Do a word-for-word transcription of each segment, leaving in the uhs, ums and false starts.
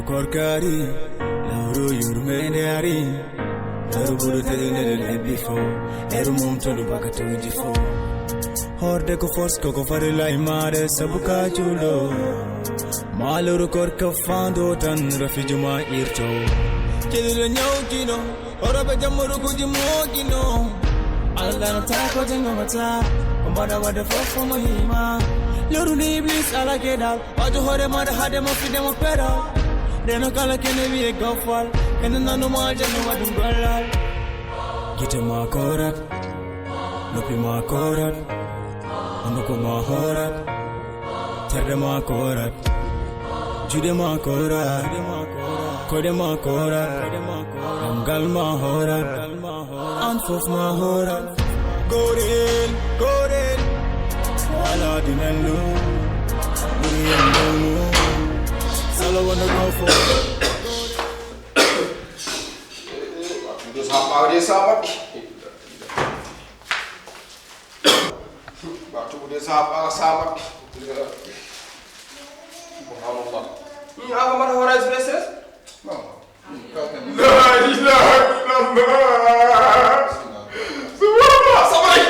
Korkari, lawru yurmende ari. Lawru buru tedinede lebbi fo. Eru mum tolu baka tewji fo. Horde ko force koko fari lai mare sabu ka julo. Maluru korka fando tan rafijuma irto. Kidilo nyawtino, orobe jamuru kuji mogino. Allah na tako jengo mata, kumbada wade fofo mahima. Luru ni iblis ala kedal. Waɗu hoore maaɗa haade mo fide mo peɗo. Reno kala kene wiye gofal. Kene nanu ma aljanna waɗu gollal. Gite ma korat. Noppi ma korat. Hunduko ma horat. Terɗe ma korat. Juuɗe ma korat. Koyɗe ma korat. Ɗemngal ma horat. An fof ma horat. Gorel, gorel. Wala dinello. Ɓuri en ɗonno. Sala wonde ko fof. Watude sa ɓawde sa waɗi. Watude sa ɓawa sa waɗi. Subhanallah. Ni aga mata horaji reses? La ilaha illallah. Subhanallah. Sabari.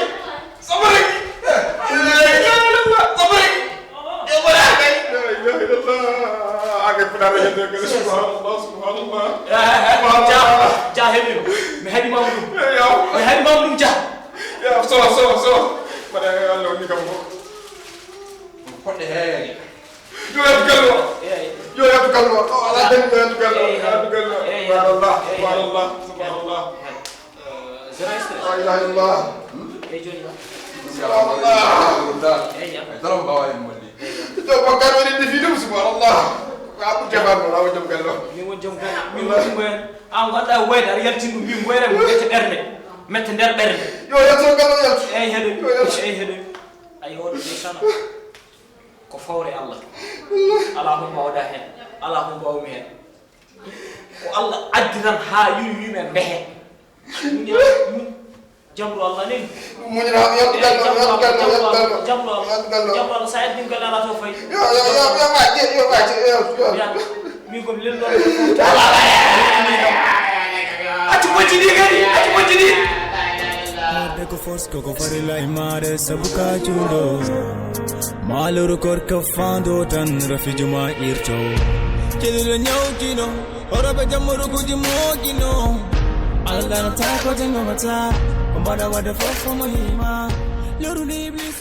Sabari. La ilaha illallah. Sabari. Sabari. La ilaha illallah. Ake pula rajin de. Subhanallah, subhanallah. Subhanallah. Jah, jah, hemi. Mi hadi mamdum. Ya. Mi hadi mamdum jah. Ya, so, so, so. Pada Allah ni kamu. Fodde heewi. Yo yettu gallo. Eeyi. Yo yettu gallo. O alaa dañi yo yettu gallo. Eeyi. Yo yettu gallo. Eeyi. Subhanallah. Eeyi. Subhanallah. Subhanallah. Eh, zéro stress. La ilaha illallah. Eeyi, jooni noon. Subhanallah. Eeyi, jam. Dara mbawa en molli. Eeyi, jam. To bakar woni defi dum, subhanallah. Ko Abdou Jabbar mo lawa jom gallo. Min won jom gallo. Min won jom gallo. An gonɗa wayde aɗa yaltini ɗum min mboyre mo mette ɓernde. Mette nder ɓernde. Yo yaltu gallo yaltu. Eeyi, heɗo. Yo yaltu. Eeyi, heɗo. Ayi, oɗo de sana. Ko fawre Allah. Alaa ko mbaawɗaa heen. Alaa ko mbaawmi heen. Ko Allah addi tan haa yuri wi men mbehe. Muñal, muñ. Jabru Allah nin. Muñal, yettu gallo, yettu gallo, yettu gallo. Jabru Allah. Yettu gallo. Jabru Allah, sa eddin gallo ala to fay. Yo, yo, yo, yo, ma, yo, yo, ma, yo, yo. Ya, mi ko lello. Accu bojji ɗi kadi, accu bojji ɗi. Horde ko force koko fari lai mare sabu ka julo. Maluru korka fando tan rafijuma irto. Kidilo nyawtino, orobe jamuru kuji mogino. Allah na tako jengo mata, kumbada wade fofo mahima. Luru ni iblis